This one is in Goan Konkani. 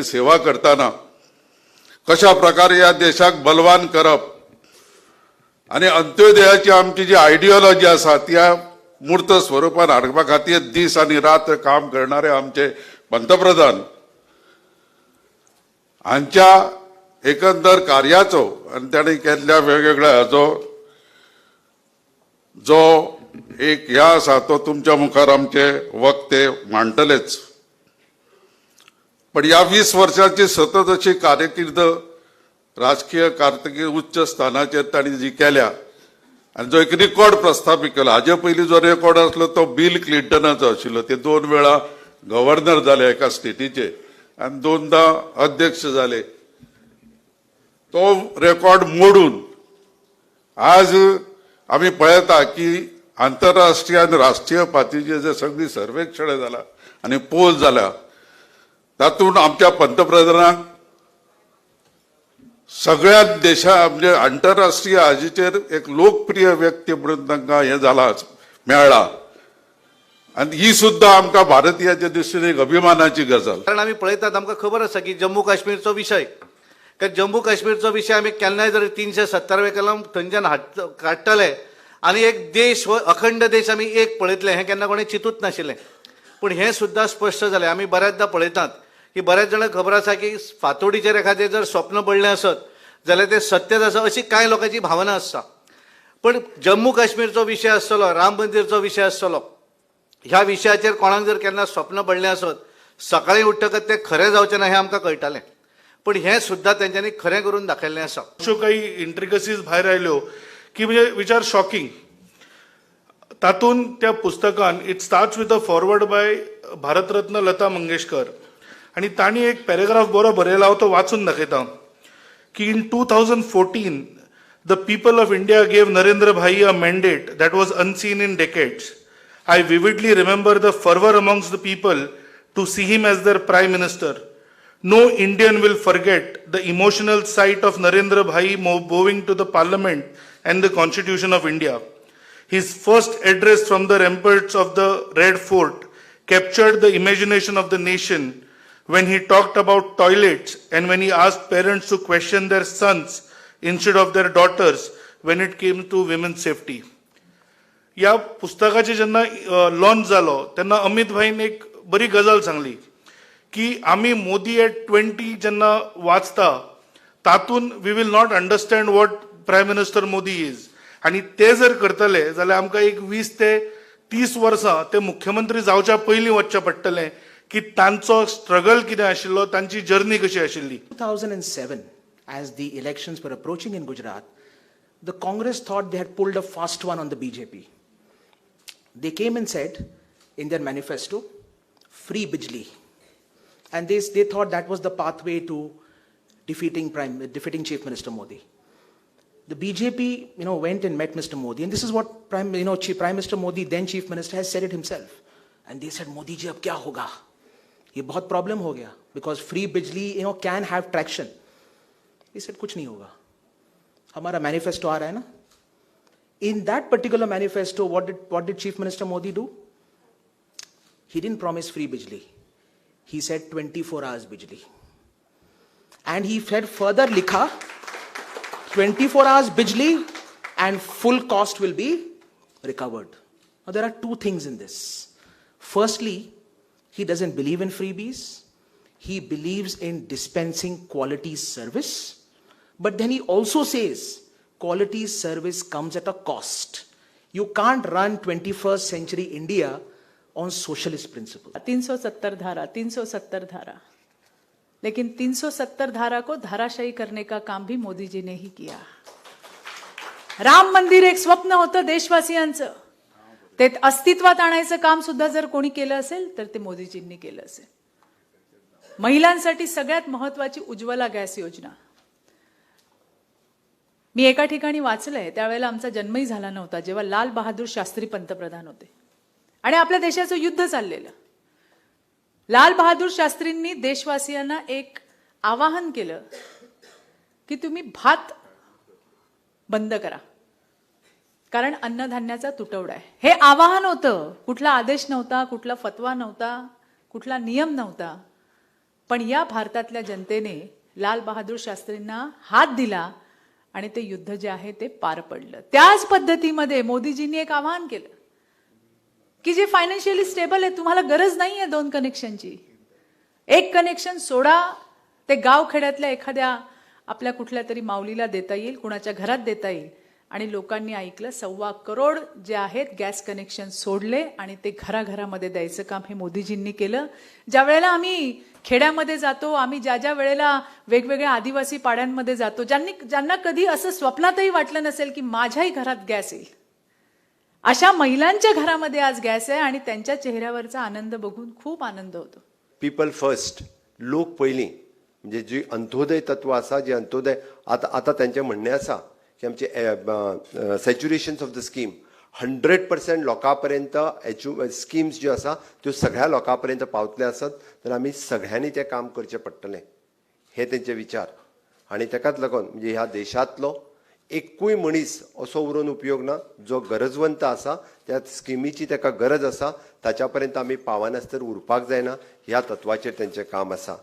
सेवा करताना कशा प्रकारे ह्या देशाक बलवान करप आनी अंत्योदयाची आमची जी आयडियोलॉजी आसा त्या मूर्त स्वरुपान हाडपा खातीर दीस आनी रात काम करणारे आमचे पंतप्रधान हांच्या एकंदर कार्याचो आनी तांणी केल्ल्या वेगवेगळ्या हाचो जो एक ह्या आसा तो तुमच्या मुखार आमचे वक्ते मांडटलेच. पण ह्या 20 वर्षाची सतत अशी कारकीर्द, राजकीय कारकीर्द उच्च स्थानाचेर तांणी जी केल्या आनी जो एक रिकॉर्ड प्रस्थापित केलो. हाजे पयलीं जो रेकॉर्ड आसलो तो बिल क्लिंटनाचो आशिल्लो. ते दोन वेळा गव्हर्नर जाले एका स्टेटीचे आनी दोनदा अध्यक्ष जाले. तो रेकॉर्ड मोडून आज आमी पळयता की आंतरराष्ट्रीय आनी राष्ट्रीय पातळीचेर जे सगळी सर्वेक्षण जाला आनी पोल जाल्या, तातूंत आमच्या पंतप्रधानाक सगळ्या देशा म्हणजे आंतरराष्ट्रीय हाजेचेर एक लोकप्रिय व्यक्ती म्हणून तांकां हें जाला, मेळ्ळा आनी ही सुद्दां आमकां भारतीयाच्या दृश्टीन एक अभिमानाची गजाल. कारण आमी पळयतात, आमकां खबर आसा की जम्मू काश्मीरचो विशय, कारण जम्मू काश्मीरचो विशय आमी केन्नाय जर 370वें कलम थंयच्यान हाड काडटले आनी एक देश हो अखंड देश आमी एक पळयतले, हें केन्ना कोणें चिंतूच नाशिल्लें. पूण हें सुद्दां स्पश्ट जालें. आमी बऱ्याचदा पळयतात की बऱ्याच जाणांक खबर आसा की फातोडीचेर एखादें जर स्वप्न पडलें आसत जाल्यार तें सत्यच आसा अशी कांय लोकांची भावना आसता. पण जम्मू काश्मीरचो विशय आसतलो, राम मंदिरचो विशय आसतलो, ह्या विशयाचेर कोणाक जर केन्ना स्वप्न पडलें आसत, सकाळीं उठ्ठकच तें खरें जावचें ना हें आमकां कळटालें. पूण हें सुद्दां तेंच्यांनी खरें करून दाखयल्लें आसा. अश्यो काही इंट्रिकसीज भायर आयल्यो की म्हणजे which are shocking. तातूंत त्या पुस्तकान it starts with a foreword by Bharat Ratna Lata Mangeshkar आनी तांणी एक पॅरेग्राफ बरो बरयला, हांव तो वाचून दाखयता की in 2014 the people of India gave Narendra Bhai a mandate that was unseen in decades. I vividly remember the fervor amongst the people to see him as their prime minister. No Indian will forget the emotional sight of Narendra Bhai bowing to the parliament and the Constitution of India. His first address from the ramparts of the Red Fort captured the imagination of the nation when he talked about toilets and when he asked parents to question their sons instead of their daughters when it came to women's safety. ह्या पुस्तकाचे जेन्ना लॉन्च जालो तेन्ना अमित भाईन एक बरी गजाल सांगली की आमी मोदी एट 20 जेन्ना वाचता तातूंत we will not understand what Prime Minister Modi is. आनी ते जर करतले जाल्यार आमकां एक 20 ते 30 वर्सां ते मुख्यमंत्री जावच्या पयलीं वचचें पडटलें की तांचो स्ट्रगल कितें आशिल्लो, तांची जर्नी कशी आशिल्ली. 2007, as the elections were approaching in Gujarat, the Congress thought they had pulled a fast one on the BJP. They came and said in their manifesto, free bijli. And they thought that was the pathway to defeating Chief Minister Modi. The BJP went and met Mr. Modi, and this is what Prime Minister Modi, then Chief Minister, has said it himself. And they said, "Modi ji, अब क्या होगा? ये बहुत problem हो Gaya because free bijli can have traction." He said, "कुछ नहीं होगा. हमारा मैनिफेस्टो आ रहा है ना." In that particular manifesto, what did Chief Minister Modi do? He didn't promise free bijli. He said 24 hours bijli. And he said further लिखा, 24 hours bijli and full cost will be recovered. Now there are two things in this. Firstly, he doesn't believe in freebies. He believes in dispensing quality service. But then he also says quality service comes at a cost. You can't run 21st century India on socialist principles. 370 धारा, 370 धारा, लेकिन 370 धारा को धाराशायी करने का काम भी मोदी जी ने ही किया. राम मंदिर एक स्वप्न होतं देशवासियांचं. ते अस्तित्वात आणायचं काम सुद्धा जर कोणी केलं असेल तर ते मोदीजींनी केलं असेल. महिलांसाठी सगळ्यात महत्वाची उज्ज्वला गॅस योजना. मी एका ठिकाणी वाचलंय, त्यावेळेला आमचा जन्मही झाला नव्हता, जेव्हा लाल बहादूर शास्त्री पंतप्रधान होते आणि आपल्या देशाचं युद्ध चाललेलं, लाल बहादूर शास्त्रींनी देशवासियांना एक आवाहन केलं की तुम्ही भात बंद करा कारण अन्नधान्याचा तुटवडा आहे. हे आवाहन होतं, कुठला आदेश नव्हता, कुठला फतवा नव्हता, कुठला नियम नव्हता. पण या भारतातल्या जनतेने लाल बहादूर शास्त्रींना हात दिला आणि ते युद्ध जे आहे ते पार पडलं. त्याच पद्धतीमध्ये मोदीजींनी एक आवाहन केलं की जे फायनान्शियली स्टेबल आहे, तुम्हाला गरज नाही आहे 2 कनेक्शनची, एक कनेक्शन सोडा, ते गावखेड्यातल्या एखाद्या आपल्या कुठल्या तरी माऊलीला देता येईल, कुणाच्या घरात देता येईल. आणि लोकांनी ऐकलं, 1.25 करोड जे आहेत गॅस कनेक्शन सोडले आणि ते घराघरामध्ये द्यायचं काम हे मोदीजींनी केलं. ज्या वेळेला आम्ही खेड्यामध्ये जातो, आम्ही ज्या ज्या वेळेला वेगवेगळ्या आदिवासी पाड्यांमध्ये जातो, ज्यांना कधी असं स्वप्नातही वाटलं नसेल की माझ्याही घरात गॅस येईल, अशा महिलांच्या घरामध्ये आज गॅस आहे आणि त्यांच्या चेहऱ्यावरचा आनंद बघून खूप आनंद होतो. पीपल फर्स्ट, लोक पयलीं, म्हणजे जी अंत्योदय तत्व आसा, जे अंत्योदय आतां आतां तेंचें म्हणणें आसा की आमचे saturations of the scheme 100% लोकां पर्यंत स्किम्स ज्यो आसा त्यो सगळ्या लोकां पर्यंत पावतले आसत तर आमी सगळ्यांनी तें काम करचें पडटलें, हे तेंचे विचार. आनी तेकाच लागून म्हणजे ह्या देशांतलो एकूय मनीस असो उरोवन उपयोग ना, जो गरजवंत आसा त्या स्किमीची तेका गरज आसा ताच्या पर्यंत आमी पावनासतर उरपाक जायना, ह्या तत्वाचेर तेंचें काम आसा.